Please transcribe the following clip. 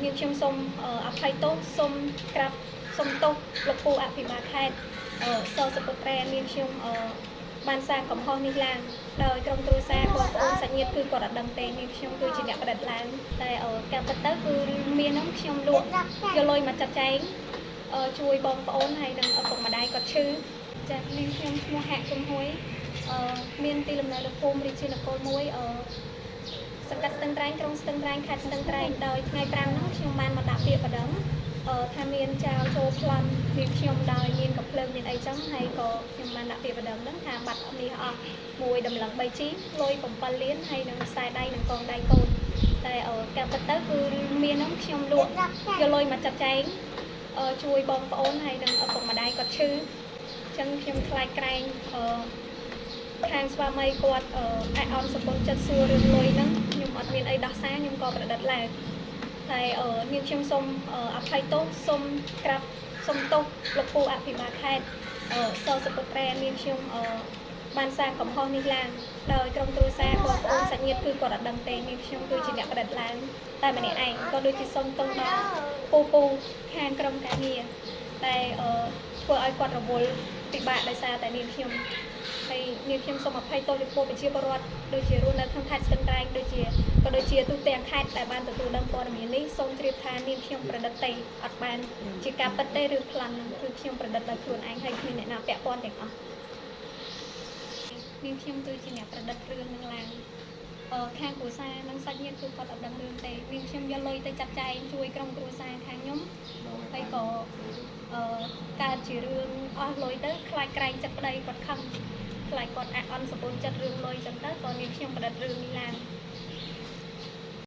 នាងខ្ញុំសូមអភ័យទោសសូមក្រាបសូមទោសលោកពូអភិបាលខេត្តសសុពុត្រានាងខ្ញុំបានសាងកំហុសនេះឡើងដោយក្រុមគ្រួសារបងប្អូនសាច់ញាតិគឺគាត់អត់ដឹងទេនាងខ្ញុំគឺជាអ្នកប្រឌិតឡើងតែការពិតទៅគឺមានហ្នឹងខ្ញុំលក់យកលុយមកចាត់ចែងជួយបងប្អូនហើយនិងឪពុកម្ដាយគាត់ឈឺចា៎នាងខ្ញុំឈ្មោះហាក់ជំហួយមានទីលំនៅនៅភូមិរាជានគរ1សង្កាត់ស្ទឹងត្រែងក្រុងស្ទឹងត្រែងខេត្តស្ទឹងត្រែងដោយថ្ងៃ5ហ្នឹងខ្ញុំបានមកដាក់ពាក្យប្តឹងថាមានចៅចូលប្លន់នាងខ្ញុំដោយមានកំភ្លើងមានអីចឹងហើយក៏ខ្ញុំបានដាក់ពាក្យប្តឹងហ្នឹងថាបាត់មាសអស់មួយតម្លឹង 3G លុយ7លានហើយនឹងខ្សែដៃនិងកងដៃកូនតែការពិតទៅគឺមានហ្នឹងខ្ញុំលក់យកលុយមកចាត់ចែងជួយបងប្អូនហើយនិងឪពុកម្ដាយគាត់ឈឺអញ្ចឹងខ្ញុំខ្លាចក្រែងខាងស្វាមីគាត់អអន់សពុនចិត្តសួររឿងលុយហ្នឹងខ្ញុំអត់មានអីដោះសារខ្ញុំក៏ប្រឌិតឡើងតែនាងខ្ញុំសូមអភ័យទោសសូមក្រាបសូមទោសលោកពូអភិបាលខេត្តសសុពុត្រានាងខ្ញុំបានសាងកំហុសនេះឡើងដោយក្រុមគ្រួសារបងប្អូនសាច់ញាតិគឺគាត់អត់ដឹងទេនាងខ្ញុំគឺជាអ្នកប្រឌិតឡើងតែម្នាក់ឯងក៏ដូចជាសូមទោសដល់ពូពូខាងក្រុមការងារតែធ្វើឲ្យគាត់រវល់ពិបាកដោយសារតែនាងខ្ញុំ ហើយនាងខ្ញុំសូមអភ័យទោសចំពោះប្រជាពលរដ្ឋដូចជារស់នៅក្នុងខេត្តស្ទឹងត្រែងដូចជាក៏ដូចជាទូទាំងខេត្តដែលបានទទួលដឹងព័ត៌មាននេះសូមជ្រាបថានាងខ្ញុំប្រឌិតទេអត់បានជាការពិតទេរឿងប្លន់ហ្នឹងគឺខ្ញុំប្រឌិតដោយខ្លួនឯងហើយគ្មានអ្នកណាពាក់ព័ន្ធទាំងអស់នាងខ្ញុំគឺជាអ្នកប្រឌិតរឿងហ្នឹងឡើងខាងគ្រួសារនិងសាច់ញាតិគឺគាត់អត់ដឹងរឿងទេនាងខ្ញុំយកលុយទៅចាត់ចែងជួយក្រុមគ្រួសារខាងខ្ញុំហើយក៏កើតជារឿងអស់លុយទៅខ្លាចក្រែងចិត្តប្តីគាត់ខឹង ខ្លាចគាត់អអន់សពូនចិត្តរឿងលុយចឹងទៅក៏នាងខ្ញុំប្រឌិតរឿងនេះឡើង។